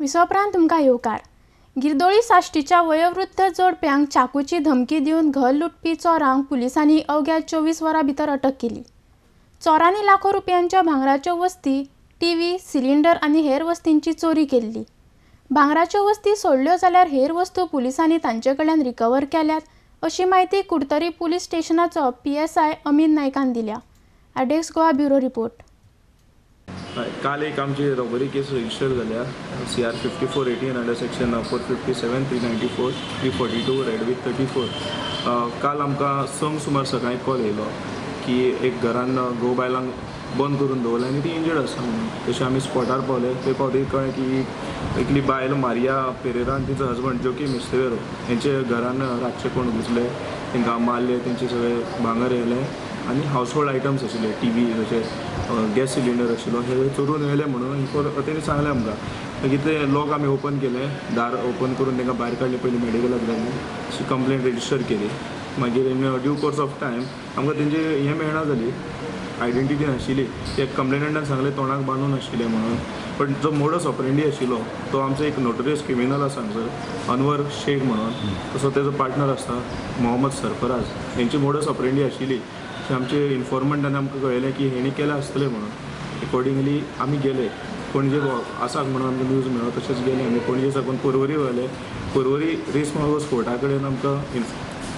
विसोपरांत तुमकां येवकार. गिरदोळी साश्टीच्या वयोवृद्ध जोडप्यांक चाकूची धमकी दिवन घर लुटपी चोरांक पुलिसांनी अवघ्या 24 वरां भितर अटक केली. चोरांनी लाखो रुपयांच्या भांगराच्यो वस्ती, टीव्ही, सिलिंडर आनी हेर वस्तींची चोरी केल्ली. भांगराच्यो वस्ती सोडल्यो जाल्यार हेर वस्तू पुलिसांनी तांचे कडल्यान रिकवर केल्यात अशी म्हायती कुडतरी पुलीस स्टेशनाचो PSI अमीन नायकान दिल्या. आडेक्स गोवा ब्युरो रिपोर्ट. काल एक आमची रॉबरी केस रजिस्टर जाल्या CR 5418 under section 457, 394, 342 read with 34. काल आमकां 6 सुमार सकाळी कॉल येयलो की एक घरान घोव बायलांक बंद करून दवरलें आनी ती इंजर्ड आसा म्हणून. तशें आमी स्पॉटार पावले थंय पावतकीर कळ्ळें की एकली बायल मारिया पेरेरा आनी तिचो हजबंड जोकी मिस्तेवेरो हेंचे घरान रातचे कोण घुसले, तांकां मारले, तेंचे सगळे भांगर येयलें आनी हावज होल्ड आयटम्स आशिल्ले, टीव्ही जशे गॅस सिलिंडर आशिल्लो, हे चोरून व्हेले म्हणून तेणी सांगलें आमकां. मागीर ते लॉक आमी ओपन केलें, दार ओपन करून तांकां भायर काडले, पयलीं मेडिकलाक धाडले, अशी कंप्लेन रजिस्टर केली. मागीर in due course of time आमकां तेंची हें मेळना जाली, आयडेंटिटी नाशिल्ली. ते कंप्लेनंटान सांगलें तोंडाक बांदून आशिल्लें म्हणून, पण जो मोडस ऑपरेंडी आशिल्लो तो आमचो एक नोटोरियस क्रिमिनल आसा हांगसर अनवर शेख म्हणून, तसो तेजो पार्टनर आसा मोहम्मद सरफराज, हेंची मोडस ऑपरेंडी आशिल्ली. आमचे इन्फॉर्मंटान आमकां कळयलें की हेणी केलां आसतलें म्हणून. एकॉर्डिंगली आमी गेले पणजे आसा म्हणून आमकां न्यूज मेळ्ळो, तशेंच गेले आमी पणजे साकून पर्वरी व्हेले. पर्वरी रेस मार्गोस कोर्टा कडेन आमकां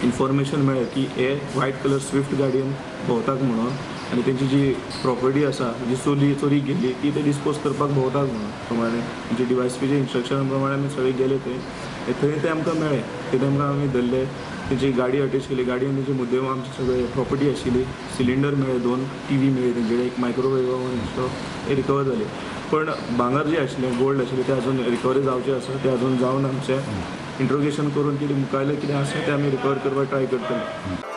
इन्फॉर्मेशन मेळ्ळें की हे व्हायट कलर स्विफ्ट गाडयेन भोंवतात म्हणून आनी तेंची जी प्रॉपर्टी आसा जी चोरी गेल्ली ती ते डिस्पोज करपाक भोंवतात म्हणून. प्रमाणे आमचे DYSPचे इन्स्ट्रक्शना प्रमाणे आमी सगळे गेले थंय, थंय ते आमकां मेळ्ळे, थंय तेमकां आमी धरले, तेंची गाडी अटॅच केली, गाडयेन तेंची मुद्देम आमची सगळे प्रॉपर्टी आशिल्ली, सिलिंडर मेळ्ळे, 2 TV मेळ्ळे, तेंचे एक मायक्रोवेव ओवन आशिल्लो, हे रिकवर जाले. पण भांगर जें आशिल्लें, गोल्ड आशिल्लें, तें अजून रिकवरी जावचें आसा, तें अजून जावन आमचें इंट्रोगेशन करून कितें मुखायलें कितें आसा तें आमी रिकवर करपाक ट्राय करतले.